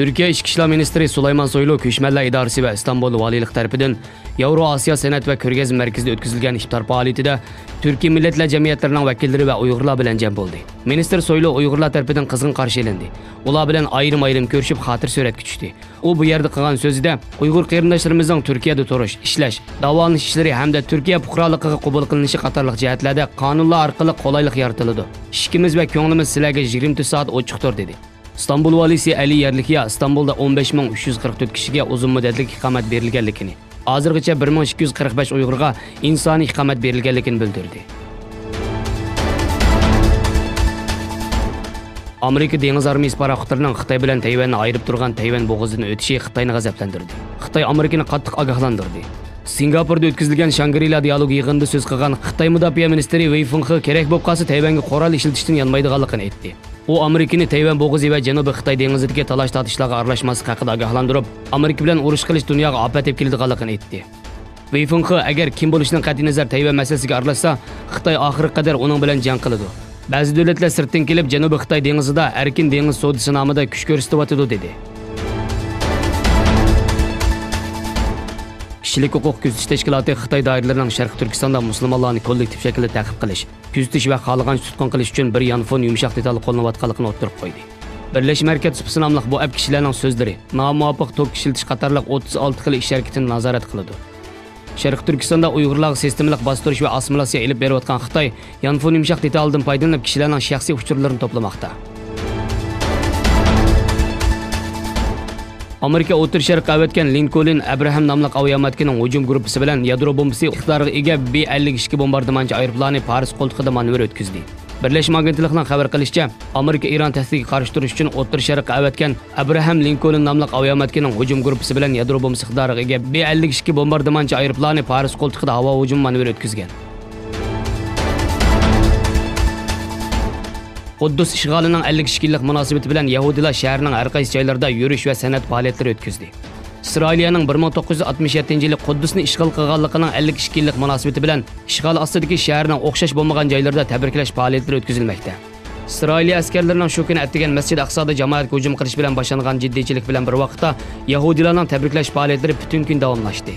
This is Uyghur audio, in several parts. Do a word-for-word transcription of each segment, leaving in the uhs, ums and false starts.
تۈركىيە ئىچكى ئىشلار مىنىستىرى سۇلايمان سويلۇ كۆچمەنلەر ئىدارىسى ۋە ئىستانبۇل ۋالىيلىقى تەرىپىدىن ياۋرو ئاسىيا سەنئەت ۋە كۆرگەزمە مەركىزىدە ئۆتكۈزۈلگەن ئىپتار پائالىيىتىدە تۈركىي مىللەتلەر جەمئىيەتلىرىنىڭ ۋەكىللىرى ۋە ئۇيغۇرلار بىلەن جەم بولدى. مىنىستىر سويلۇ ئۇيغۇرلار تەرىپىدىن قىزغىن قارشى ئېلىندى. ئۇلار بىلەن ئايرىم-ئايرىم كۆرۈشۈپ، خاتىرە سۈرەتكە چۈشتى. ئۇ بۇ يەردە قىلغان سۆزىدە، ئۇيغۇر قېرىنداشلىرىمىزنىڭ تۈركىيەدە تۇرۇش، ئىشلەش، داۋالىنىش ئىشلىرى ھەمدە تۈركىيە پۇقرالىقىغا قوبۇل قىلىنىشى قاتارلىق جەھەتلەردە قانۇنلار ئارقىلىق قولايلىق يارىتىلىدۇ. ئىشىكىمىز ۋە كۆڭلىمىز سىلەرگە يىگىرمە تۆت سائەت ئوچۇقتۇر، دېدى. ئىستانبۇل ۋالىيسى ئەلى يەرلىكىيا ئىستانبۇلدا ئون بەش مىڭ ئۈچ يۈز قىرىق تۆت كىشىگە ئۇزۇن مۇددەتلىك ئىقامەت بېرىلگەنلىكىنى، ھازىرغىچە بىر مىڭ ئىككى يۈز قىرىق بەش ئۇيغۇرغا ئىنسانىي ئىقامەت بېرىلگەنلىكىنى بىلدۈردى. ئامېرىكا دېڭىز ئارمىيىسى پاراخوتلىرىنىڭ خىتاي بىلەن تەيۋەننى ئايرىپ تۇرغان تەيۋەن بوغۇزىدىن ئۆتۈشى خىتاينى غەزەپلەندۈردى. خىتاي ئامېرىكىنى قاتتىق ئاگاھلاندۇردى. سىنگاپوردا ئۆتكۈزۈلگەن شاڭگرىلا دىئالوگى يىغىنىدا سۆز قىلغان خىتاي مۇداپىئە مىنىستىرى ۋېي فېڭخې كېرەك بولۇپ قالسا تەيۋەنگە قورال ئىشلىتىشتىن يانمايدىغانلىقىنى ئېيتتى. ئۇ ئامېرىكىنى تەيۋەن بوغۇزى ۋە جەنۇبىي خىتاي دېڭىزىدىكى تالاش-تارتىشلارغا ئارىلاشماسلىق ھەققىدە ئاگاھلاندۇرۇپ، ئامېرىكا بىلەن ئۇرۇش قىلىش دۇنياغا ئاپەت ئېلىپ كېلىدىغانلىقىنى ئېيتتى. ۋېي فېڭخې، ئەگەر كىم بولۇشىدىن قەتئىينەزەر تەيۋەن مەسىلىسىگە ئارىلاشسا، خىتاي ئاخىرغا قەدەر ئۇنىڭ بىلەن جەڭ قىلىدۇ. بەزى دۆلەتلەر سىرتتىن كېلىپ، جەنۇبىي خىتاي دېڭىزىدا ئەركىن دېڭىز سودىسى نامىدا كۈچ كۆرسىتىۋاتىدۇ، دېدى. كىشىلىك ھوقۇق كۆزىتىش تەشكىلاتى خىتاي دائىرىلىرىنىڭ شەرقىي تۈركىستاندا مۇسۇلمانلارنى كوللېكتىپ شەكىلدە تەقىب قىلىش، كۆزىتىش ۋە خالىغانچە تۇتقۇن قىلىش ئۈچۈن بىر يانفون يۇمشاق دېتال قوللىنىۋاتقانلىقىنى ئوتتۇرىغا قويدى. بىرلەشمە ھەرىكەت سۇپىسى ناملىق بۇ ئەپ كىشىلەرنىڭ سۆزلىرى، نامۇۋاپىق توك ئىشلىتىش قاتارلىق ئوتتۇز ئالتە خىل ئىش ھەرىكىتىنى نازارەت قىلىدۇ. شەرقىي تۈركىستاندا ئۇيغۇرلارغا سىستېمىلىق باستۇرۇش ۋە ئاسسىمىلياتسىيە ئېلىپ بېرىۋاتقان خىتاي يانفون يۇمشاق دېتالىدىن پايدىلىنىپ، كىشىلەرنىڭ شەخسىي ئۇچۇرلىرىنى توپلىماقتا. ئامېرىكا ئوتتۇرا شەرققە ئەۋەتكەن لىنكولن ئەبراھام ناملىق ئاۋىئاماتكىنىڭ ھۇجۇم گۇرۇپپىسى بىلەن يادرو بومبىسى ئىقتىدارىغا ئىگە بى ئەللىك ئىككى بومباردىمانچى ئايروپىلانى پارس قولتۇقىدا مانېۋىر ئۆتكۈزدى. بىرلەشمە ئاگېنتلىقىنىڭ خەۋەر قىلىشىچە، ئامېرىكا ئىران تەھدىتىگە قارشى تۇرۇش ئۈچۈن ئوتتۇرا شەرققە ئەۋەتكەن ئەبراھام لىنكولن ناملىق ئاۋىئاماتكىنىڭ ھۇجۇم گۇرۇپپىسى بىلەن يادرو بومبىسى ئىقتىدارىغا ئىگە بى ئەللىك ئىككى بومباردىمانچى ئايروپىلانى پارس قولتۇقىدا ھاۋا ھۇجۇمى مانېۋىرى ئۆتكۈزگەن. قۇددۇس ئىشغالىنىڭ ئەللىك ئىككى يىللىق مۇناسىۋىتى بىلەن يەھۇدىيلار شەھەرنىڭ ھەر قايسى جايلىرىدا يۈرۈش ۋە سەنئەت پائالىيەتلىرى ئۆتكۈزدى. ئىسرائىلىيەنىڭ بىر مىڭ توققۇز يۈز ئاتمىش يەتتىنچى يىلى قۇددۇسنى ئىشغال قىلغانلىقىنىڭ ئەللىك ئىككى يىللىق مۇناسىۋىتى بىلەن ئىشغال ئاستىدىكى شەھەرنىڭ ئوخشاش بولمىغان جايلىرىدا تەبرىكلەش پائالىيەتلىرى ئۆتكۈزۈلمەكتە. ئىسرائىلىيە ئەسكەرلىرىنىڭ شۇ كۈنى ئەتىگەن مەسچىت ئەقسادا جامائەتكە ھۇجۇم قىلىش بىلەن باشلانغان جىددىيچىلىك بىلەن بىر ۋاقىتتا، يەھۇدىيلارنىڭ تەبرىكلەش پائالىيەتلىرى پۈتۈن كۈن داۋاملاشتى.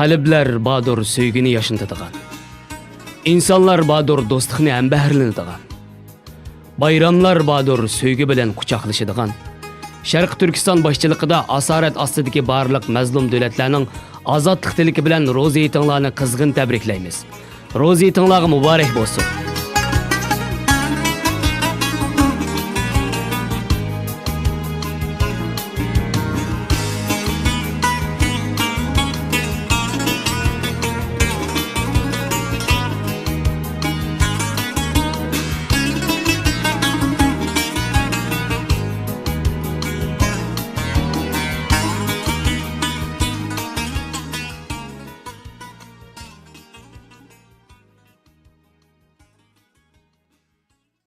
قەلبلەر باردۇر سۆيگۈنى ياشنىتىدىغان. ئىنسانلار باردۇر دوستلۇقنى ھەمبەھىرلىنىدىغان. بايراملار باردۇر سۆيگۈ بىلەن قۇچاقلىشىدىغان. شەرقىي تۈركىستان باشچىلىقىدا ئاسارەت ئاستىدىكى بارلىق مەزلۇم دۆلەتلەرنىڭ ئازادلىق تىلىكى بىلەن روزى ھېيتىڭلارنى قىزغىن تەبرىكلەيمىز. روزى ھېيتىڭلارغا مۇبارەك بولسۇن!